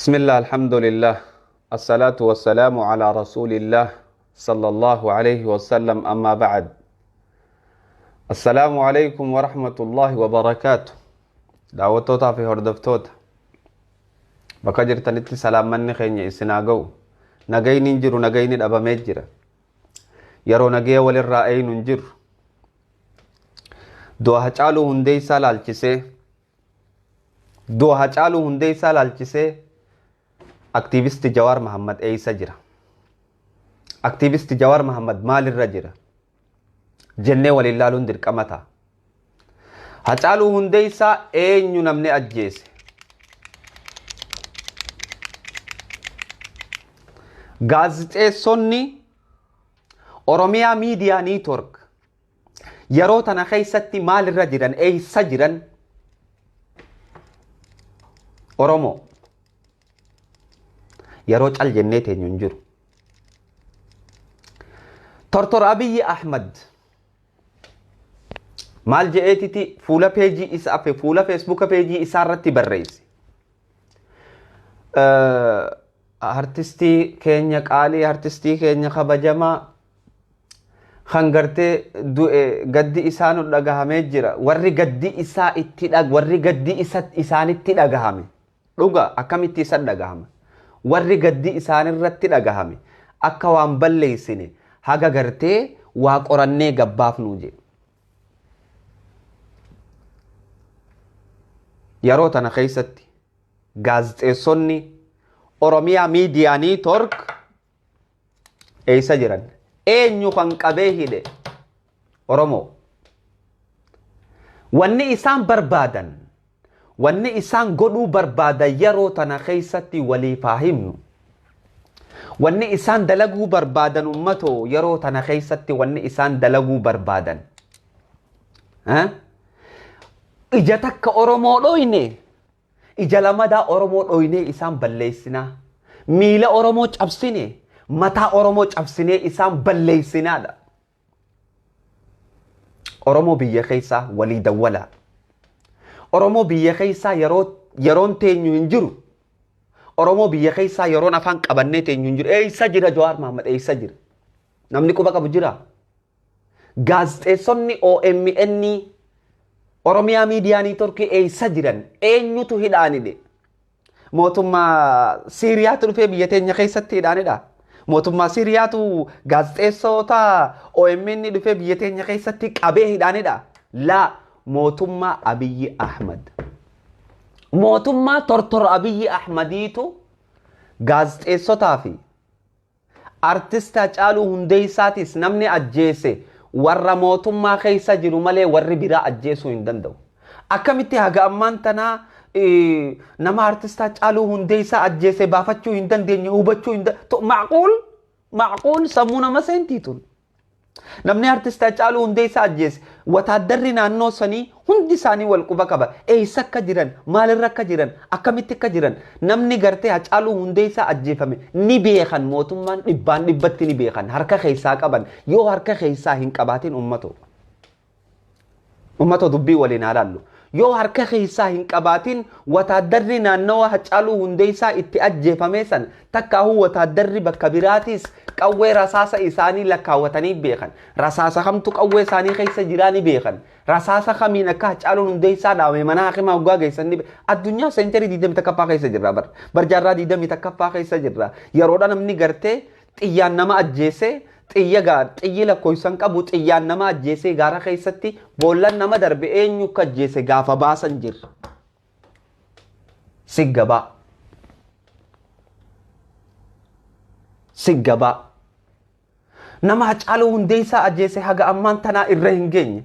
بسم الله، الحمد لله، الصلاة والسلام على رسول الله صلى الله عليه وسلم، أما بعد، السلام عليكم ورحمة الله وبركاته. Daawwattootaa fi hordoftoota bakka jirtanitti salaammanni keenya isinaa ga'u. Nagayni hin jiru, nagayni dhabamee jira. Yeroo nagaya walirraa eeynu hin jiru. Du'a Hacaaluu Hundeessaa laalchisee, du'a Hacaaluu Hundeessaa laalchisee aktiivisti Jawaar Mahammad eeysa jira? Aktiivisti Jawaar Mahammad maalirra jira? Jennee waliin laaluun dirqama ta'a. Hacaaluu Hundeessaa eenyu namni ajjeese? Gaazixeessonni Oromiyaa Miidiyaa Niitwork yeroo tana keessatti maalirra jiran? Eessa jiran? Oromoo, yeroo cal jennee teenyu hin jiru. Tortor Abiyyi Ahmad maal je'eetiti fuula peejii isaa, fuula Feesbuuka peejii isaa irratti barreesse? Artistii keenya qaalii, artistii keenya kabajamaa kan gartee du'e, gaddi isaa nu dhagahamee jira. Warri gaddi isaa itti dhag warri gaddi isa isaanitti dhagahame, dhuga akkamitti isa dhagahama? Warri gaddi isaanirratti dhagahame akka waan balleessine haga gartee waa qorannee gabbaafnuu jedhe. Yeroo tana keessatti gaazexeessonni Oromiyaa Miidiyaa Niitwork eessa jiran? Eenyu kan qabee hidhe? Oromoo. Wanni isaan barbaadan, wanni isaan godhuu barbaadan yeroo tana keessatti waliif haa himnu. Wanni isaan dalaguu barbaadan, ummatoo, yeroo tana keessatti wanni isaan dalaguu barbaadan. Ija takka Oromoo dhoyne, ija lamadaa Oromoo dhoynee isaan balleessinaa. Miila Oromoo cabsine, mataa Oromoo cabsinee isaan balleessinaadha. Oromoo biyya keessaa walii dawwalaa. Oromoo biyya keessaa yeroo yeroon teenyu hin jiru. Oromoo biyya keessaa yeroon afaan qabannee teenyu hin jiru. Eessa jira Jawaar Mahmad? Eessa jira? Namni quba qabu jira? Gaazexeessonni OMN, Oromiyaa Miidiyaa Niitworkii, eessa jiran? Eenyutu hidhaanidhe? Mootummaa Siiriyaatu dhufee biyya teenya keessatti hidhaanidha. Mootummaa Siiriyaatu gaazexeessota OMN dhufee biyya teenya keessatti qabee hidhaanidha. Laa, mootummaa Abiyyi Ahmad. Mootummaa tortor Abiyyi Ahmadiitu gaazexeessotaa fi artist Hacaaluu Hundeessaatis namni ajjeese warra mootummaa keessa jiru malee warri biraa ajjeesuu hin danda'u. Akkamitti haga ammaan tanaa nama artist Hacaaluu Hundeessaa ajjeese baafachuu hin dandeenye, hubachuu hin dandeenye? Macquul, macquul, sammuu nama seentii tun. Namni artist Hacaaluu Hundeessaa ajjeese, wataaddarri naannoo sanii hundi isaanii wal quba qaba. Eessa akka jiran, maalirra akka jiran, akkamitti akka jiran, namni gartee Hacaaluu Hundeessaa ajjeefame ni beekan. Mootummaan dhibbaan dhibbatti ni beekan. Harka keessaa qaban. Yoo harka keessaa hin qabaatin, uummatoo. Uummatoo, dubbii waliin haa laallu. Yoo harka keessaa hin qabaatin, wataaddarri naannawa Hacaaluu Hundeessaa itti ajjeefame san, takkaahuu wataaddarri bakka biraatis qawwee rasaasa isaanii lakkaawwatanii beekan. Rasaasa kamtu qawwee isaanii keessa jiraa ni beekan. Rasaasa kamiin akka Hacaaluun Hundeessaa dhaabame mana hakimaa hoggaa geessan ni beekan. Addunyaa century 21ffaa keessa jirra bar. Barjaarraa 21ffaa keessa jirra. Yeroodha namni gartee xiyyaan nama ajjeesee, xiyya gaa xiyyi lakkoofsan qabu, xiyyaan nama ajjeesee gaara keessatti boollan nama darbe, eenyu akka ajjeese gaafa baasan jirra. Siggabaa. Siggabaa. Nama Hacaaluu Hundeessaa ajjeese haga ammaan tanaa irra hin geenye.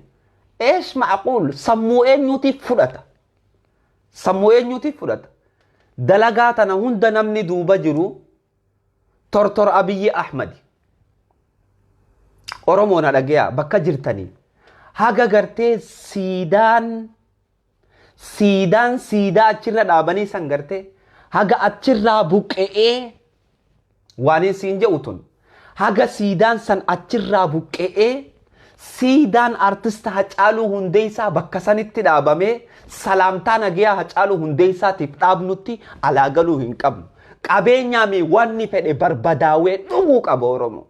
Eesh macquul, sammuu eenyuutiif fudhata? Sammuu eenyuutiif fudhata? Dalagaa tana hunda namni duuba jiru tortor Abiyyi Ahmadi. Oromoo na dhagayaa, bakka jirtanii. Haga gartee siidaan siidaa achirra dhaabanii san gartee haga achirraa buqqe'ee, waan siin jedhu tun, haga siidaan san achirraa buqqe'ee, siidaan artista Hacaaluu Hundeessaa bakka sanitti dhaabamee salaamtaa nagayaa Hacaaluu Hundeessaatiif dhaabnutti alaa galuu hin qabnu. Qabeenyaa mi wanni fedhe barbadaawee dhumuu qaba Oromoo.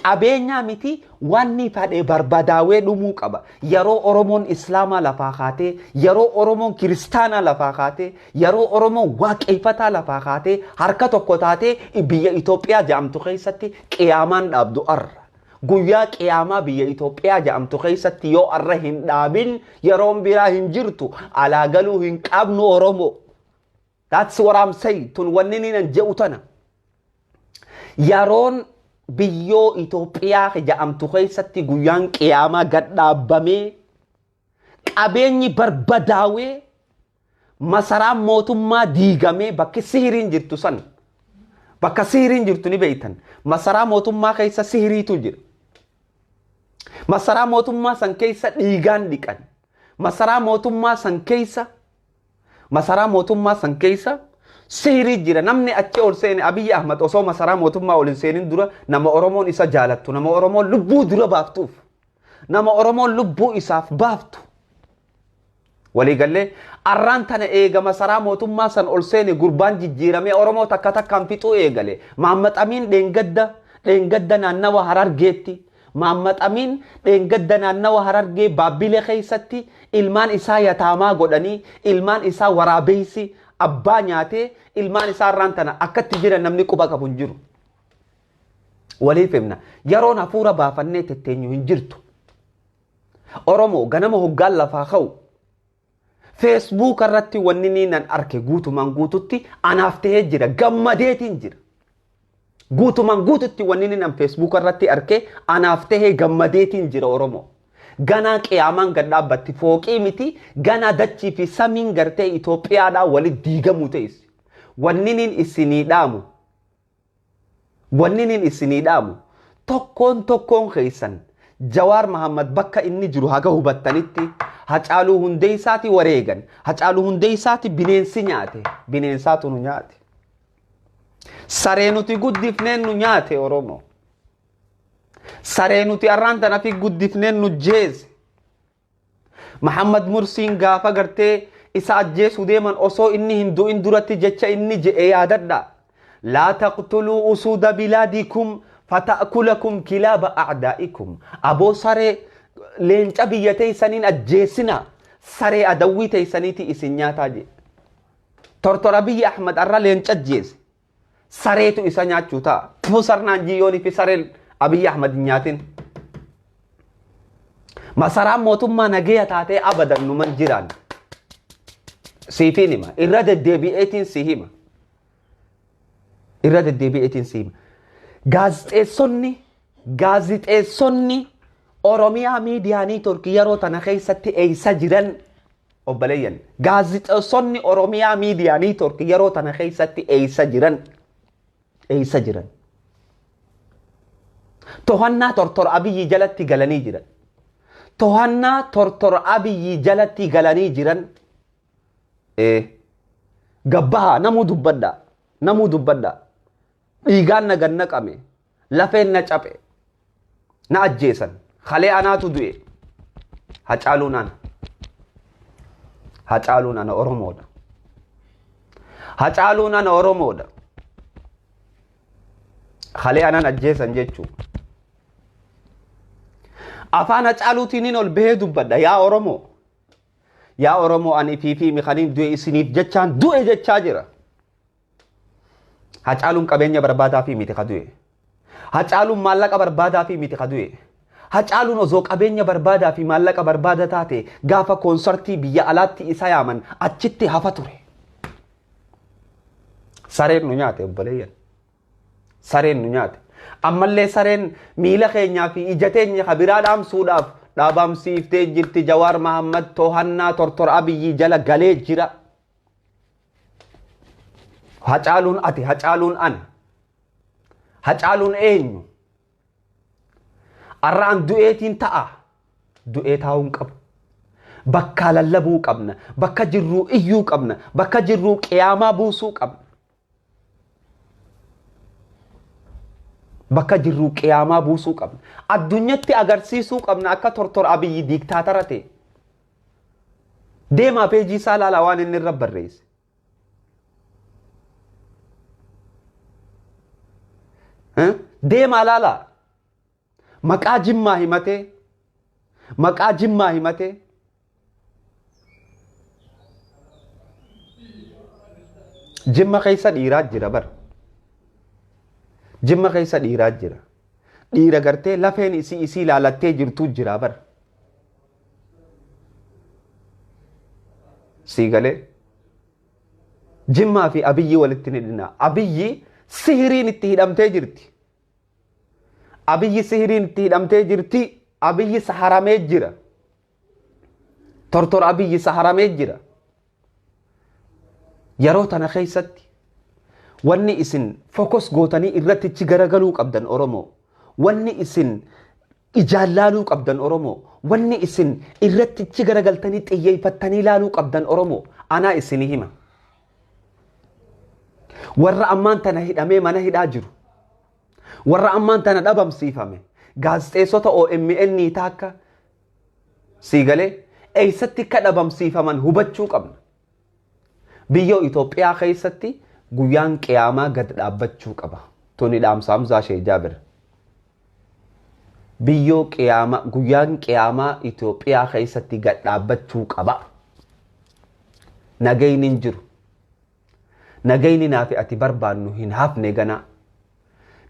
Qabeenyaa miti, wanni fedhe barbadaawee dhumuu qaba. Yeroo Oromoon Islaamaa lafaa kaatee, yeroo Oromoon Kiristaanaa lafaa kaatee, yeroo Oromoon Waaqeffataa lafaa kaatee harka tokko taatee biyya Itoophiyaa jedhamtu keessatti qiyaamaan dhaabdu arra. Guyyaa qiyaamaa biyya Itoophiyaa jedhamtu keessatti yoo arra hin dhaabin, yeroon biraa hin jirtu. Alaa galuu hin qabnu Oromoo. That's what I'm saying. Tun wanni ni nan je'u tana. Yeroon biyyoo Itoophiyaa jedhamtu keessatti guyyaan qiyaamaa gad dhaabbamee, qabeenyi barbadaawee, masaraan mootummaa diigamee, bakki sihiriin jirtu san, bakka sihiriin jirtu ni beeytan, masaraa mootummaa keessa sihiriitu jira. Masaraa mootummaa san keessa dhiigaan dhiqan. Masaraa mootummaa san keessa, masaraa mootummaa san keessa sihirii jira. Namni achi ol seene, Abiyyi Ahmad osoo masaraa mootummaa ol hin seenin dura, nama Oromoon isa jaalattu, nama Oromoon lubbuu dura baaftuuf, nama Oromoon lubbuu isaaf baaftu. Waliigallee arraan tana eega masaraa mootummaa san ol seene, gurbaan jijjiiramee Oromoo takka takkaan fixuu eegale. Mahammad Amiin dheengadda naannawa Harargeetti, Mahammad Amiin dheengadda naannawa Harargee Baabbilee keessatti ilmaan isaa yataamaa godhanii, ilmaan isaa waraabeessi abbaa nyaatee, ilmaan isaa arraan tana akkatti jiran namni quba qabu hin jiru. Waliif himna, yeroon hafuura baafannee tetteenyu hin jirtu. Oromoo, ganama hoggaan lafaa ka'u Facebook irratti wanni ni nan arke guutumaan guututti anaaf ta'ee jira, gammadeetiin jira. Guutumaan guututti wanni ni nan Facebook irratti arke anaaf ta'ee gammadeetiin jira Oromoo. Ganaa qiyaamaan gad dhaabbatti, fooqii miti, ganaa dachii fi samiin gartee Itoophiyaadhaa walitti diigamuu ta'es. Wanni nin isinii dhaamu, wanni nin isinii dhaamu, tokkoon tokkoon keessan Jawaar Mahammad bakka inni jiru haga hubattanitti, Hacaaluu Hundeessaati wareegan. Hacaaluu Hundeessaati bineensi nyaate. Bineensaatu nu nyaate. Saree nuti guddifneen nu nyaate Oromoo. Saree nuti arraan tana fi guddifneen nu jeese. Mahammad Mursiin gaafa gartee isa ajjeesuu deeman, osoo inni hin du'in duratti jecha inni je'e yaadadha. "لا تقتلوا أسود بلادكم فتأكلكم كلاب أعدائكم." Aboo, saree leenca biyya teessaniin ajjeesina, saree adawwii teessaniiti isin nyaataa jedhe. Tortora biyya Ahmad arra leenca ajjeese. Sareetu isa nyaachuu ta'a. Tufuu sarnaan jiyyoonii fi sareen Abiyyi Ahmad hin nyaatin. Masaraan mootummaa nageeya taatee abadan numan jiraan. Siifiin hima. Irra deddeebi'eetiin si hima. Irra deddeebi'eetiin si hima. Gaazixeessonni Oromiyaa Miidiyaa Network yeroo tana keessatti eessa jiran, obboleeyyan? Gaazixeessonni Oromiyaa Miidiyaa Network yeroo tana keessatti eessa jiran? Eessa jiran? To'annaa tortora Abiyyi jalatti galanii jiran. To'annaa tortora Abiyyi jalatti galanii jiran. Gabbaha, namuu dubbadha. Namuu dubbadha. Dhiigaan na gannaqame. Lafeen na caphe. Na ajjeesan. Kalee anaatu du'e. Hacaaluun ana. Hacaaluun ana, Oromoodha. Hacaaluun ana, Oromoodha. Kalee anaan ajjeesan jechuudha. Afaan Hacaaluutiin ol bahee dubbadha, yaa Oromoo. Yaa Oromoo, ani fi mikaniin du'e isiniif jechaan du'e jechaa jira. Hacaaluun qabeenya barbaadaa fi miti ka du'e. Hacaaluun maallaqa barbaadaa fi miti ka du'e. Hacaaluun osoo qabeenya barbaadaa fi maallaqa barbaada taate, gaafa koonsartii biyya alaatti isa yaaman achitti hafa ture. Sareen nu nyaate, obboleeyyan. Sareen nu nyaate. Ammallee sareen miila keenyaa fi ija teenya ka biraa dhaamsuudhaaf dhaabamsiiftee jirti. Jawaar Mahammad to'annaa tortora Abiyyi jala galee jira. Hacaaluun ati, Hacaaluun ana. Hacaaluun eenyu? Arraan du'eetiin ta'a. Du'ee taa'uu hin qabu. Bakka lallabuu qabna. Bakka jirruu iyyuu qabna. Bakka jirruu qiyaamaa buusuu qabna. Bakka jirruu qiyaamaa buusuu qabna. Addunyatti agarsiisuu qabna akka tortora Abiyyi diiktaatara ta'e. Deemaa peejii isaa ilaalaa waan inni irra barreesse. Deemaa laalaa. Maqaa Jimmaa himatee, maqaa Jimmaa himatee, Jimma keessa dhiiraa jira bara. Jimma keessa dhiiraa jira. Dhiira gartee lafeen isii isii ilaalattee jirtu jira bara. Sii galee. Jimmaa fi Abiyyi walitti ni dhina. Abiyyi sihiriin itti hidhamtee jirti. Abiyyi sihiriin itti hidhamtee jirti. Abiyyi saharamee jira. Tortor Abiyyi saharamee jira. Yeroo tana keessatti wanni isin focus gootanii irratti ichi garagaluu qabdan Oromoo. Wanni isin ijaan laaluu qabdan Oromoo. Wanni isin irratti ichi garagaltanii xiyyeeffattanii laaluu qabdan Oromoo. Anaa isinii hima. Warra ammaan tana hidhamee mana hidhaa jiru. Warra ammaan tana dhabamsiifame. Gaazexeessota OMN taakka sii galee eessatti akka dhabamsiifaman hubachuu qabna. Biyya Itoophiyaa keessatti guyyaan qiyaamaa gad dhaabbachuu qaba. Tuni dhaamsa Hamzaa Sheeh Jaabir. Biyyoo qiyaamaa guyyaan qiyaamaa Itoophiyaa keessatti gad dhaabbachuu qaba. Nagayni hin jiru. Nagayni naafi ati barbaannu hin hafne ganaa.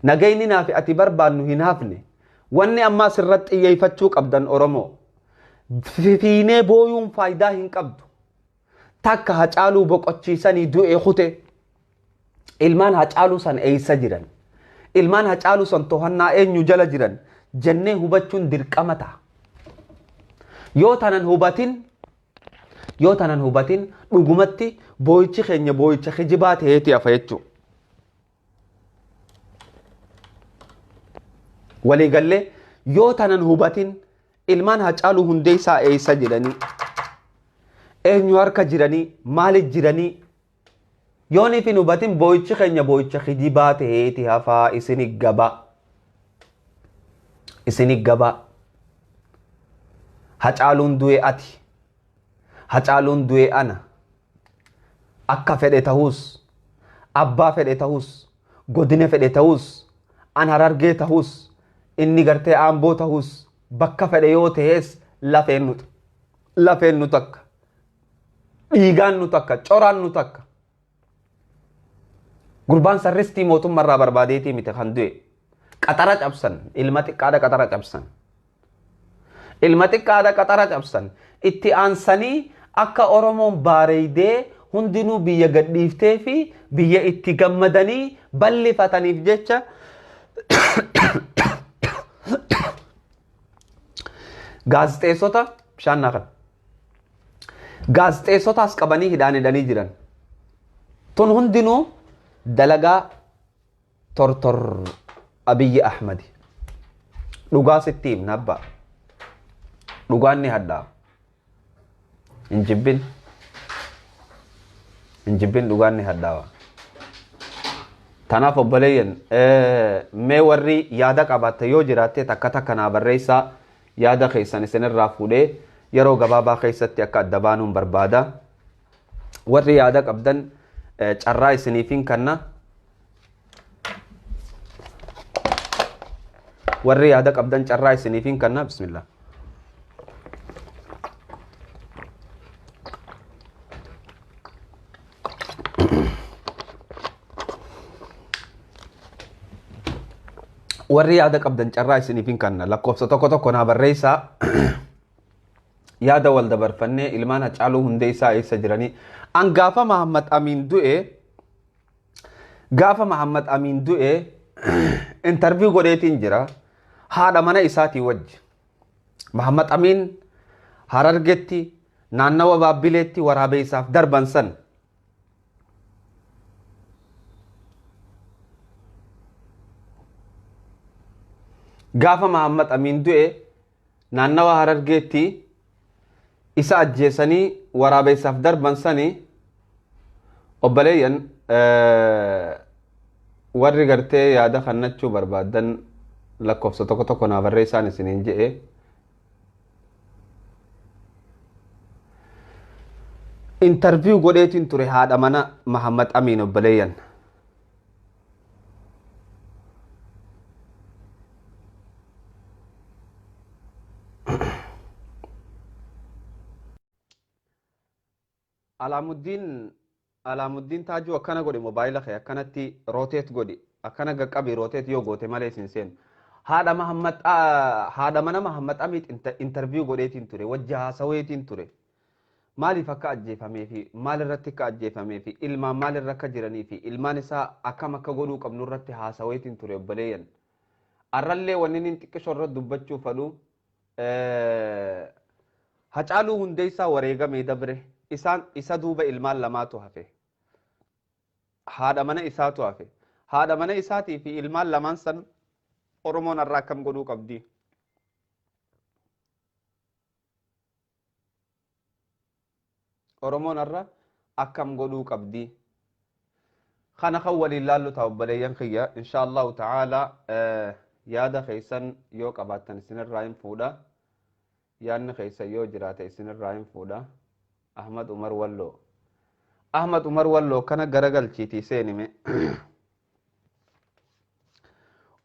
Nagayni naafi ati barbaannu hin hafne. Wanni ammaa sirratti xiyyeeffachuu qabdan Oromoo. Fiinee booyuun faayidaa hin qabdu. Takka Hacaaluu boqochiisanii du'e kute. Ilmaan Hacaaluu san eessa jiran? Ilmaan Hacaaluu san to'annaa eenyu jala jiran? Jennee hubachuun dirqama ta'a. Yoo tanan hubatin, yoo tanan hubatin, dhugumatti boo'ichi keenya boo'icha kijibaa ta'eeti hafa jechuudha. Waliigallee, yoo tanan hubatin, ilmaan Hacaaluu Hundeessaa eessa jiranii? Eenyu harka jiranii? Maaliif jiranii? Yooniif hin hubatin, boo'ichi keenya boo'icha kijibaa ta'eeti hafaa. Isini gabaa. Isini gabaa. Hacaaluun du'e ati. Hacaaluun du'e ana. Akka fedhe ta'us, abbaa fedhe ta'us, godina fedhe ta'us, an Harargee ta'us, inni gartee Aamboo ta'us, bakka fedhe yoo ta'es, lafeen nu takka. Dhiigaan nu takka, coraan nu takka. Gurbaan sarristii mootummaarraa barbaadeetii miti kan du'e. Qaxara cabsan, ilma xiqqaadha qaxara cabsan. Ilma xiqqaadha qaxara cabsan. Itti aansanii akka Oromoon baareeydee hundinuu biyya gadhiiftee fi biyya itti gammadanii bal'ifataniif jecha gaazexeessota bishaan naa kana. Gaazexeessotaas qabanii hidhaan hidhanii jiran. Tun hundinuu dalagaa tortor Abiyyi Ahmadi. Dhugaa sitti himna abbaa. Dhugaan ni hadhaa. Hin jibbin. Hin jibbin, dhugaan ni hadhaawa. Tanaaf obboleeyyan, mee warri yaada qabaatte yoo jiraatte takka takka naa barreessaa. Yaada keessan isinirraa fuudhee yeroo gabaabaa keessatti akka adda baanuun barbaada. Warri yaada qabdan carraa isiniifin kanna. Warri yaada qabdan carraa isiniifin kanna. Bismillah. Warri yaada qabdan carraa isiniifin kanna. Lakkoofsa tokko tokko naa barreessaa. Yaada wal dabarfannee, ilmaan Hacaaluu Hundeessaa eessa jiranii? An gaafa Mahammad Amiin du'e, gaafa Mahammad Amiin du'e interview godheetiin jira haadha mana isaatii wajji. Mahammad Amiin Harargetti naannawa Baabbileetti waraabeessaaf darban san. Gaafa Mahammad Amiin du'e naannawa Harargeetti isa ajjeesanii waraabeessaaf darban sani, obboleeyyan, warri gartee yaada kannachuu barbaadan lakkoofsa tokko tokko naa barreessaan isiniin je'e. Interview godheetiin ture haadha mana Mahammad Amiin, obboleeyyan. Alaamuddin Alaamuddin Taajuu akkana godhi, mobaayila kee akkanatti rotate godhi, akkana qaqqabi, rotate yoo goote malee isin seenu. Haadha Mahammad, haadha mana Mahammad Amiit interview godheetiin ture, wajji haasaweetiin ture. Maaliif akka ajjeefamee fi maal irratti akka ajjeefamee fi ilmaan maal irra akka jiranii fi ilmaan isaa akkam akka godhuu qabnu irratti haasaweetiin ture, obboleeyyan. Arrallee wanni inni xiqqishoo irratti dubbachuu fedhu, Hacaaluu Hundeessaa wareegamee dabre, isaan isa duuba ilmaan lamaatu hafe. Haadha mana isaatu hafe. Haadha mana isaatii fi ilmaan lamaan san Oromoon har'a akkam godhuu qabdi? Oromoon har'a akkam godhuu qabdi? Kana kan waliin laallu ta'a, obboleeyyan kiyya. Insha Allahu ta'ala yaada keessan yoo qabaattan isinirraa hin fuudha. Yaadni keessan yoo jiraate isinirraa hin fuudha. Ahmad Umar Walloo. Ahmad Umar Walloo, kana garagalchiitii seenime.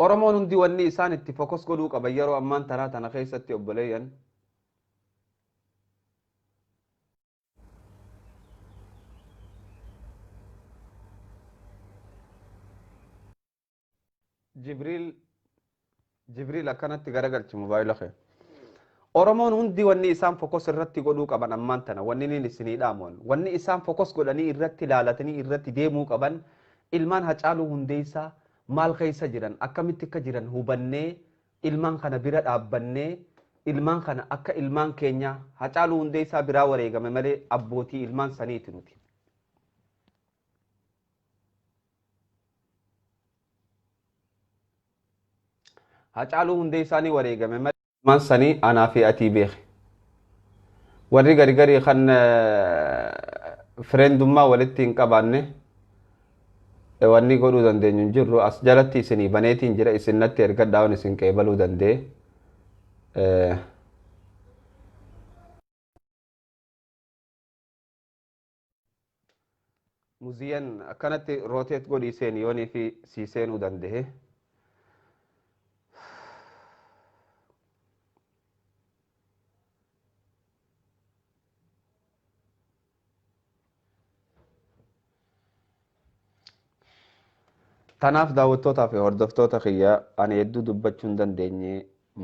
Oromoon hundi wanni isaan itti focus godhuu qaban yeroo ammaan taraa tana keessatti, obboleeyyan. Jibriil, Jibriil, akkanatti garagalchi mobaayila kee. Oromoon hundi wanni isaan focus irratti godhuu qaban ammaan tana, wanni inni isinii dhaamuun, wanni isaan focus godhanii irratti ilaalatanii irratti deemuu qaban, ilmaan Hacaaluu Hundeessaa maal keessa jiran, akkamitti akka jiran hubannee, ilmaan kana bira dhaabbannee, ilmaan kana akka ilmaan keenya Hacaaluu Hundeessaa biraa wareegame malee abbootii ilmaan saniiti nuti. Hacaaluu Hundeessaa ni wareegame malee ilmaan sanii anaa fi atii beeki. Warri gari garii kan friendummaa walitti hin qabaanne wanni godhuu dandeenyu hin jirru. As jalatti isinii baneetiin jira, isin natti ergadhaa, waan isin qeebaluu danda'e. Muziyan, akkanatti rotate godhii seeni yoonii fi sii seenuu danda'e. Tanaaf daawwattootaa fi hordoftoota kiyya, ani hedduu dubbachuu hin dandeenye,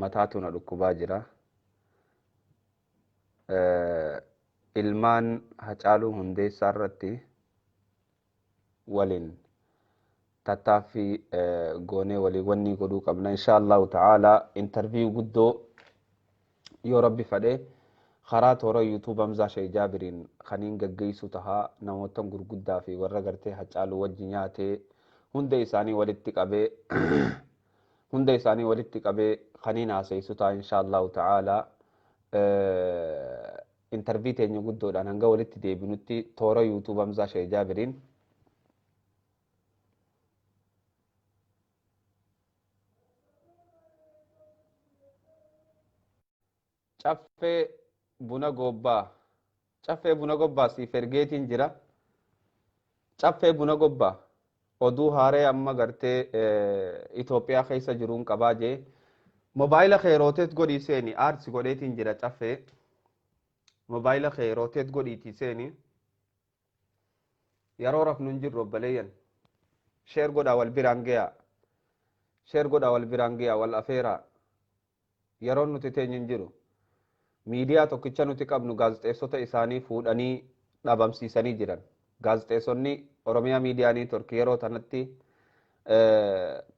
mataatu na dhukkubaa jira. Ilmaan Hacaaluu Hundeessaa irratti waliin tattaaffii goonee walii wanni godhuu qabna. Insha Allahu ta'ala interview guddoo yoo Rabbi fedhe karaa toora YouTube Hamzaa Sheekh Jaabiriin kaniin gaggeessu tahaa, namoota gurguddaa fi warra gartee Hacaaluu wajji nyaatee hunda isaanii walitti qabee kaniin haasa'issu ta'a, insha Allahu ta'ala. Interview teenya guddoodhaan hanga walitti deebinutti toora YouTube Hamzaa Sheekh Jaabiriin. Caffee buna gobbaa, caffee buna gobbaa siif ergeetiin jira. Caffee buna gobbaa, oduu haaree amma gartee Itoophiyaa keessa jiruun qabaa jee. Mobaayila kee rotate godhii seeni, aarsi godheetiin jira. Caffee, mobaayila kee rotate godhiitii seeni. Yeroo rafnu hin jirru, obboleeyyan. Share godhaa, wal biraan gayaa. Share godhaa, wal biraan gayaa, wal afeeraa. Yeroon nuti teenyu hin jiru. Miidiyaa tokkicha nuti qabnu gaazexeessota isaanii fuudhanii dhabamsiisanii jiran. Gaazexeessonni Oromiyaa Miidiyaa Network yeroo tanatti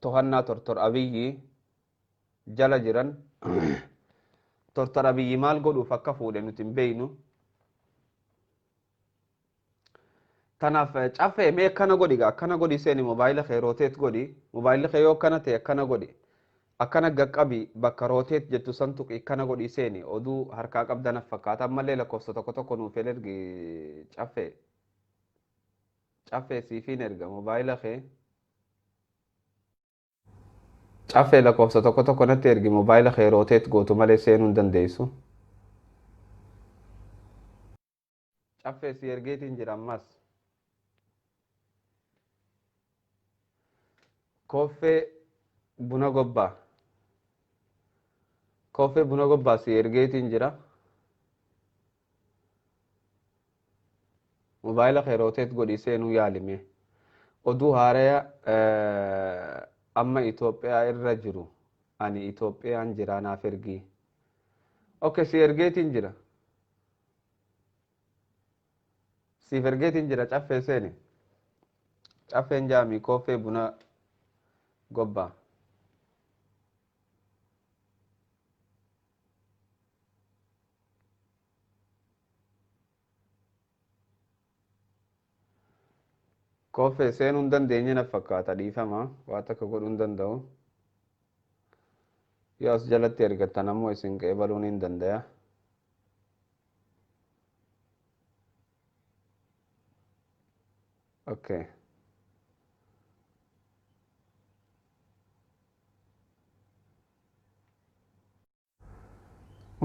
to'annaa Tortor Abiyyi jala jiran. Tortor Abiyyi maal godhuuf akka fuudhe nuti hin beeynu. Tanaaf caffee, mee akkana godhi gaa, akkana godhi seeni, mobaayila kee rotate godhi. Mobaayilli kee yoo akkana ta'e akkana godhi. Akkana gaqqabi, bakka rotate jettu san tuqi, akkana godhi seeni. Oduu harkaa qabdanaaf fakkaata. Ammallee lakkoofsa tokko tokko nuuf ergi, caffee. Caffee, siifiin erga mobaayila kee. Caffee, lakkoofsa tokko tokko natti ergi. Mobaayila kee rotate gootu malee seenuu hin dandeessu. Caffee, si ergeetiin jira ammas. Koffee buna gobbaa. Koffee buna gobbaa si ergeetiin jira. Mobaayila kee rotate godhii seenuu yaalime. Oduu haaraya amma Itoophiyaa irra jiru ani Itoophiyaan jira naaf ergii. Okay, si ergeetiin jira. Siif ergeetiin jira caffee seeni. Caffeen jaamii kooffee buna gobbaa. Kooffee seenuu hin dandeenye na fakkaata dhiifama waa takka godhuu hin danda'u. Yoo as jalatti ergattan ammoo isin qeebaluun hin dandaya. Okay.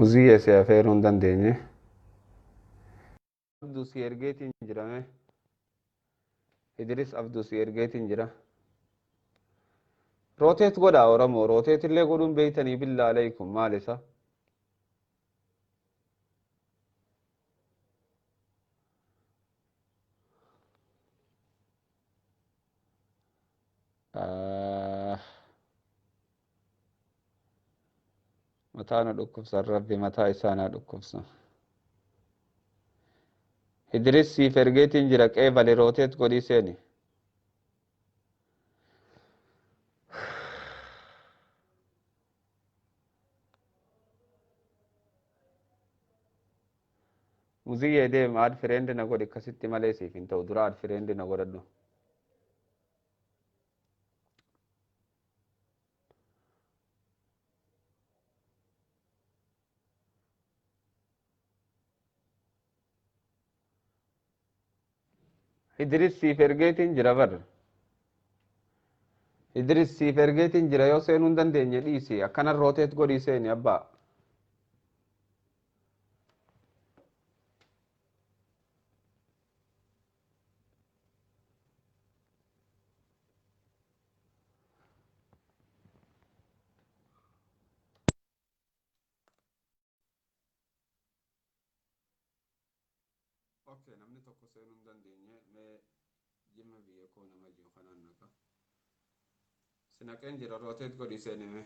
Uziyyee si afeeruu hin dandeenye. Abduu si ergeetiin jirame. Idris Abduu si ergeetiin jira. Rotate godhaa Oromoo rotate illee godhuun beeytanii billaa alaykum maal isa? Mataa na dhukkubsa rabbi mataa isaa na dhukkubsa. Idris siif ergeetiin jira qeebali rotate godhii seeni. Muziyyee deem add friend na godhi akkasitti malee siif hin ta'u dura add friend na godhadhu. Idris siif ergeetiin jira bar. Idris siif ergeetiin jira yoo seenuu hin dandeenye dhiisi akkana rotate godhii seeni abbaa. Okay, namni tokko seenuu hin dandeenye mee jimma biyya koo nama jiru kanaan naqa. Si naqeen jira rotate godhii seeni mee.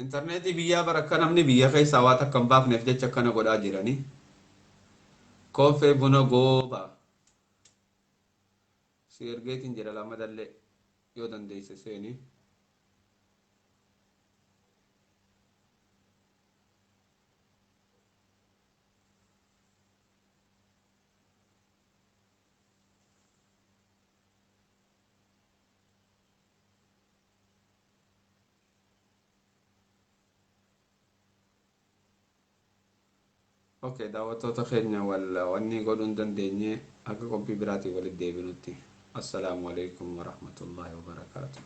Intarneetii biyyaa bara akka namni biyya keessaa waa takka hin baafneef jecha akkana godhaa jiranii. Kooffee buna goobaa. Si ergeetiin jira lamadallee yoo dandeesse seeni. Okay, daawwattoota keenya wal wanni godhuu hin dandeenye akka qophii biraatiin walitti deebinutti. Assalaamu alaikum warahmatullahi wabarakaatuh.